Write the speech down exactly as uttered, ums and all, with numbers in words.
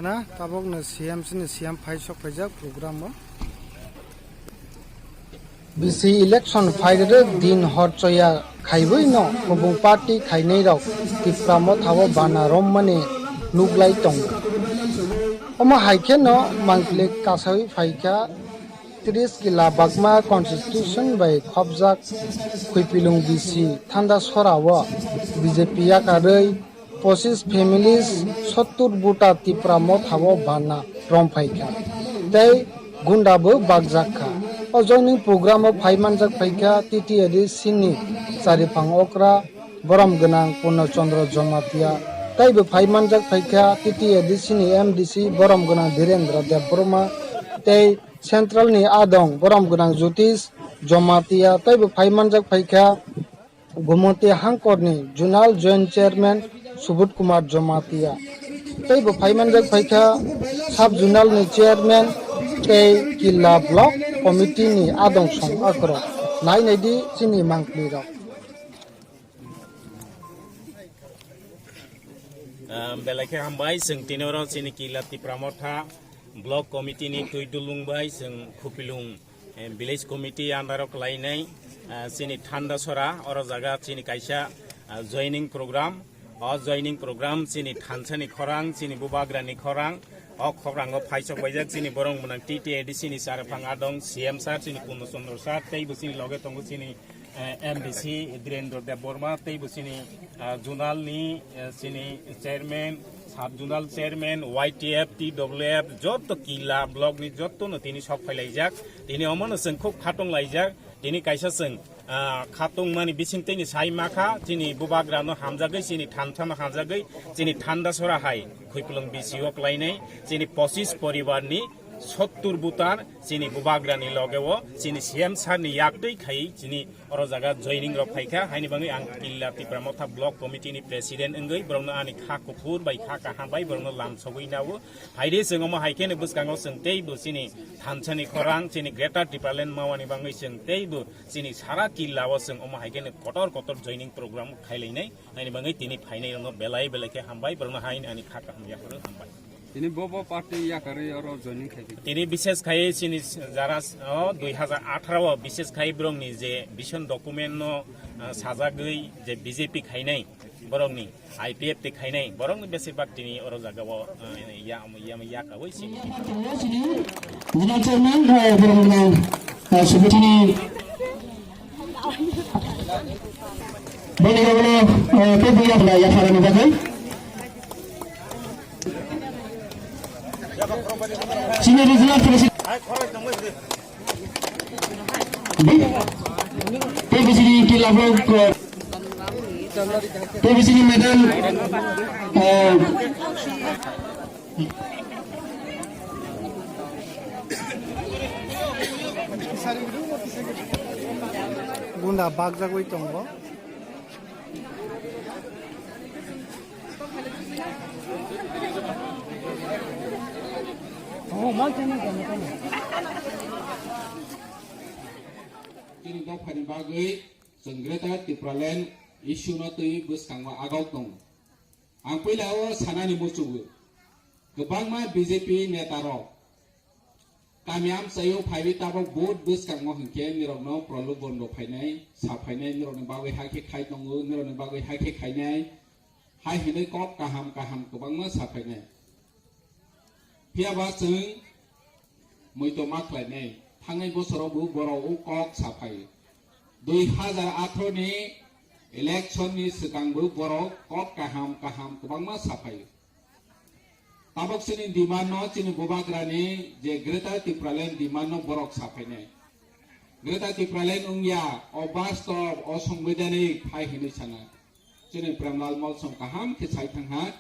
Na, tabok no C M sini C M phai sok phaijak program o. B C election phairwrwk din hor choya khaiwi no kubung party khainai rok Tipra Motha o bana rommani nuklai tongo. Omo hai khe no mangpili kasawi phaikha tris kila Bagma constitution bai khopjak Khuipilung B C Thandasora o B J P yakarwi pochis families sottur buta Tipra Motha o bana romphaikha tei gunda bo bakjak kha. O joining program o phai manjak phaikha T T A D C ni chariphang okra borom gwnang Purno Chandra Jamatia tei bo phai manjak phaikha T T A D C ni M D C borom gwnang Dhirendra Debbarma tei Central ni adong borom gwnang Jyotish Jamatia tei bo phai manjak phaikha Gumoti Hangkorni Zonal Joint Chairman Subodh Kumar Jamatia. Tei bo phai manjak phaikha Sub Zonal ni Chairman tei Killa Block Committee ni adong song akorok. Nai nai di chini mangpli rok. Ah, belai khe hambai, chwng tini oro chini Killa Tipra Motha Block Committee ni twi dulung bai chwng Khupilung eh, village committee under o kwlainai, ah, chini Thandasora, oro jaga chini kaisa, ah, joining program. O joining program chini thansani khorang, chini bubagrani khorang. O khorang o phaisok baijak chini borong gwnang T T A D C ni chariphang adong C M sir, chini Purno Chandra sir, tei bo chini loge tongo chini, eh, M D C Dhirendra Debbarma, tei bo chini, ah, zonal ni, eh, chini chairman, sub zonal chairman, Y T F, T W F, joto Killa block ni joto no tini sok phailaijak. Tini omo no chwng khub khatung laijak. Tini kaisa chwng, ah, khatung mani bising tini sai makha, chini bubagra no hamjagwi, chini thansa no hamjagwi, chini Thandasora hai Khuipulung B C o kwlainai, chini pochis poribar ni sottur butar, chini bubagra ni loge o, chini C M sir ni yaktwi khai, chini oro jaga joining rok phaikha, haini bagwi ang Killa Tipra Motha Block Committee ni president wngwi, borok no ani kha kuphur bai kha kaham bai borok no lam sogwi nao. Haide chwng omo hai kheno bwskango chwng tei bo chini thansani khorang, chini Greater Tipraland mawani bagwi chwng tei bo chini sara Killa o chwng omo hai kheno kotor kotor joining program khailainai, haini bagwi tini phainai rokno belai belai khe hambai, borokno haini ani kha kaham yapharo hambai. Tini bo bo party yakarwi oro joining khai di. Tini bishes khai chini jara o dui hazar atharo o bishes khai borokni je vision document no, ah, sajagwi je B J P khainai borokni I P F T khainai borokni besibak tini oro jaga o, ah, ya, ya, ya kawi si. Zonal chairman, ah, borok nang, ah, subutini Boni rogolo, eh, tei buya bwla yapharani bagwi. Senior Regional President. Tei bisini Killa Block, eh, tei bisini Madam, eh, Gunda bakjagwi tongo. Chini dophani bagwi chwng Greater Tipraland issue no twi bwskango agok tongo. Ang puila o sanani muchungo, kwbangma B J P neta rok kami amchaio phaiwi tabok vote bwskango hinkhe nirokno prolobondo phainai, sa phainai, nirokni bagwi hakhe khai tongo, nirokni bagwi hakhe khainai, hai hinwi kok kaham kaham kwbangma sa phainai. Phiya ba chwng muitu ma khlainai. Thangnai bosoro bo borok o kok sa phai. Dui hazar atharo ni election ni swkang bo borok kok kaham kaham kwbangma sa phai. Tabok chini demand no, chini bubagra ni je Greater Tipraland demand no borok sa phainai. Greater Tipraland wngya, o bastob, o sanbidhanik hai hinwi sana. Chini Premlal Molsom kaham khe sai thang ha.